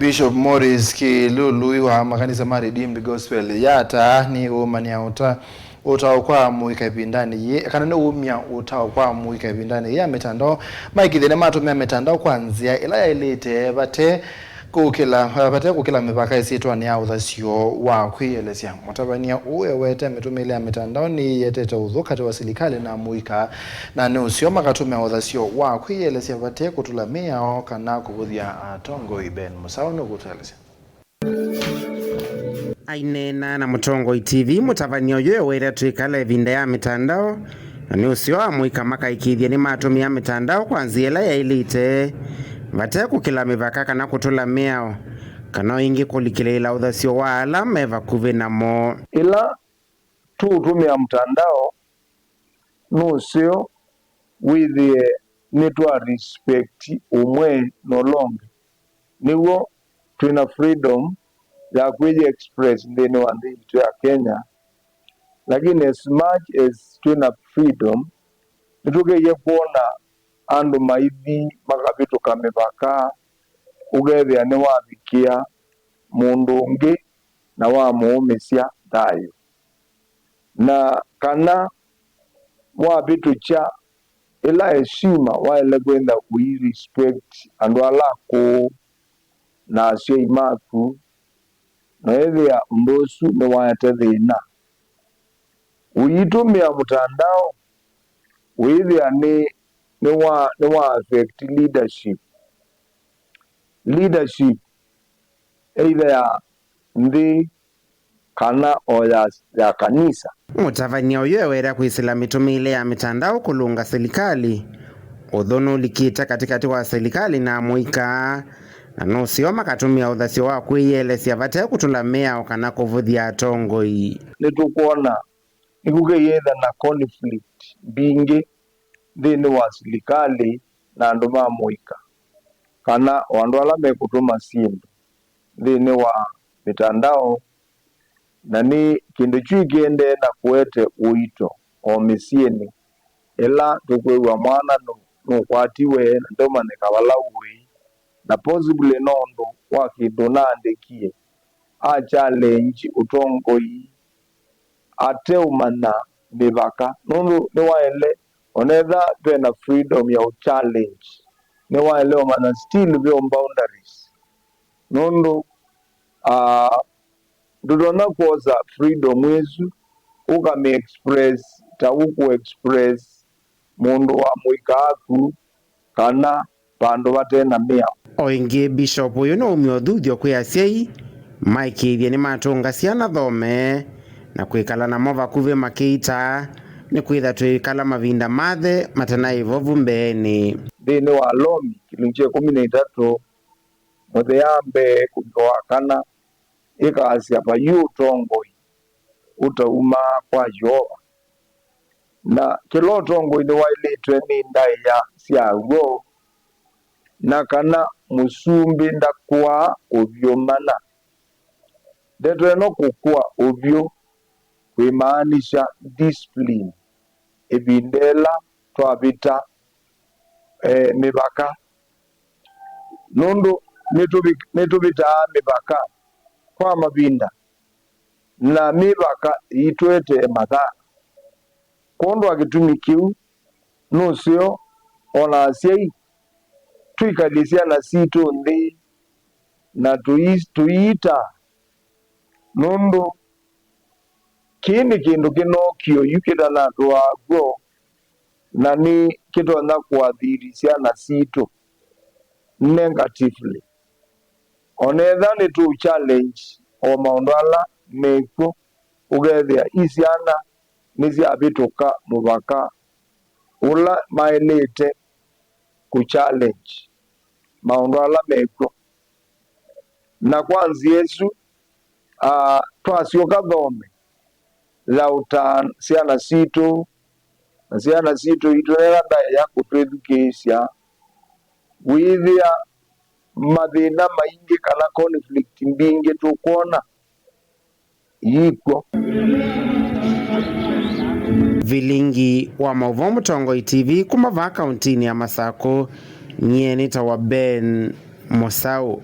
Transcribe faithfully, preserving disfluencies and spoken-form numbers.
Bishop Morris Kĩlũlũi wa makanisa ma Redeemed Gospel ya ata nĩ ũmany'a ũta ũtao kwa mũika ĩvindanĩ yĩĩ, kana nĩ ũmya ũtao kwa mũika ĩvindanĩ yĩĩ ya mĩtandao, maĩkĩĩthya nĩmatũmĩa mĩtandao kwa nzĩa ĩla yaĩlĩte vate kũkĩla, vate kũkĩla mĩvaka ĩsyĩtwanĩ ya ũthasyo wa kwĩyĩelesya. Mũtavany'a ũũ ewete mĩtũmĩĩle ya mĩtandao nĩyĩetete ũthũ katĩ wa silikalĩ na mũika, na nĩ ũseo makatũmĩa ũthasyo wa kwĩyĩelesya vate kũtũla mĩao kana kũvũthya atongoi. Ben Mũsaũ nũkũtũelesya. Aineena na Mũtongoi T V, mũtavany'a ũyũ eweta twĩkala ĩvinda ya mĩtandao, na nĩ ũseo amũika makaĩkĩĩthya nĩmatũmĩa mĩtandao kwa nzĩa ĩla yaĩlĩte, vate kũkĩla mĩvaka kana kũtũla mĩao, kana o ĩngĩ kũlikĩlĩĩla ũthasyo wa ala me vakuvĩ namo. Ĩla tũũtũmĩa mũtandao, nũseo wĩthĩe nĩtwa respect ũmwe na ũla ũngĩ. Nĩw'o twĩ na freedom ya kwĩyĩ express nthĩnĩ wa nthĩ yitũ ya Kenya, lakini as much as twĩ na freedom, nĩtũkeie kwona andũ maithi makavĩtũka mĩvaka, ũkethĩa nĩwavikĩa mũndũ ũngĩ na wamũũmĩsya thayũ. Na kana wavĩtũkya ĩla heshima waĩle kwenda ũi respect andũ ala akũũ na asyai maku, na wĩthĩa ũndũ ũsu nĩwaete thĩna. Ũitũmĩa mũtandao, wĩthĩa nĩ, nĩ wa, nĩ wa affect leadership. Leadership either ya nthĩ kana o ya, ya kanisa. Mũtavany'a ũyũ eweta kwĩsĩla mĩtũmĩĩle ya mĩtandao kũlũnga silikalĩ. Ũthũ nũlikĩte katĩkatĩ wa silikalĩ na amũika, na nũseo makatũmĩa ũthasyo wa kwĩyĩelesya vate kũtũla mĩao kana kũvũthya atongoi. Nĩtũkwona nĩkũkeie ĩtha na conflict mbingĩ nthĩnĩ wa silikalĩ na andũ ma mũika, kana o andũ ala mekũtũma syĩndũ nthĩnĩ wa mĩtandao, na nĩ kĩndũ kyu kĩendee na kũete ũito o mĩsyĩnĩ, ĩla tũkwĩw'a mwana nũ-, nũkwatiwe na ndeũmanyĩka vala ũĩ, na possibly nũndũ wa kĩndũ naandĩkie, a challenge ũtongoi ateũmanya mĩvaka, nũndũ nĩwaĩle, onetha vena freedom ya ũ challenge, nĩwaĩle ũmanya still ve boundaries, nũndũ, ah, ndũtonya kwosa freedom ĩsu ũkamĩ express ta ũkũ express mũndũ wa mũika aku kana vandũ vate na mĩao. O ĩngĩ, Bishop ũyũ nũumya ũthuthyo kwĩ asyai maĩkĩĩthye nĩmatũnga syana thome na kwĩkala namo vakuvĩ makĩitaa, nĩkwĩtha twĩĩkala mavinda mathe matanaĩ vovu mbeenĩ. Nthĩnĩ wa Alomi kĩlungu kya ĩkũmi na itatũ, mũthea mbee kũvika wa kana, ĩkaasya, vaiĩ ũtongoi ũtauma kwa Yeova, na kĩla ũtongoi nĩwaĩlĩtwe nĩ ndaĩa syaw'o, na kana mũsumbĩ ndakũaa ũvyũ mana. Ndeto ĩno kũkũa ũvyũ kwĩmaanisha discipline ĩvinda ĩla twavĩta, eh, mĩvaka, nũndũ nĩtũvi-, nĩtũvĩtaa mĩvaka kwa mavinda, na mĩvaka yĩitũetee mathĩna. Kwondũ wa kĩtumi kĩu, nũseo o na asyai tũikalye syana sitũ nthĩ na tũi-, tũiita, nũndũ kĩĩ nĩ kĩndũ kĩnookio yu kĩtanatũaa kw'o, na nĩ kĩtonya kũathiri syana sitũ negatively. O na ethĩwa nĩtũ challenge o maũndũ ala mekw'o, ũkethĩa i syana nĩsyavĩtũka mũvaka ũla maĩlĩte kũ challenge maũndũ ala mekw'o. Na kwa nzĩa ĩsu, ah, twasyoka thome ya ũtaa syana sitũ, na syana sitũ itũneena ndaĩa ya kũtwĩthukĩĩsya, wĩthĩa mathĩna maingĩ kana conflict mbingĩ tũkwona iikw'o. Vilingi wa maũvoo Mũtongoi T V kuma vaa kauntinĩ ya Masakũ, nyie nĩtawa Ben Mũsaũ.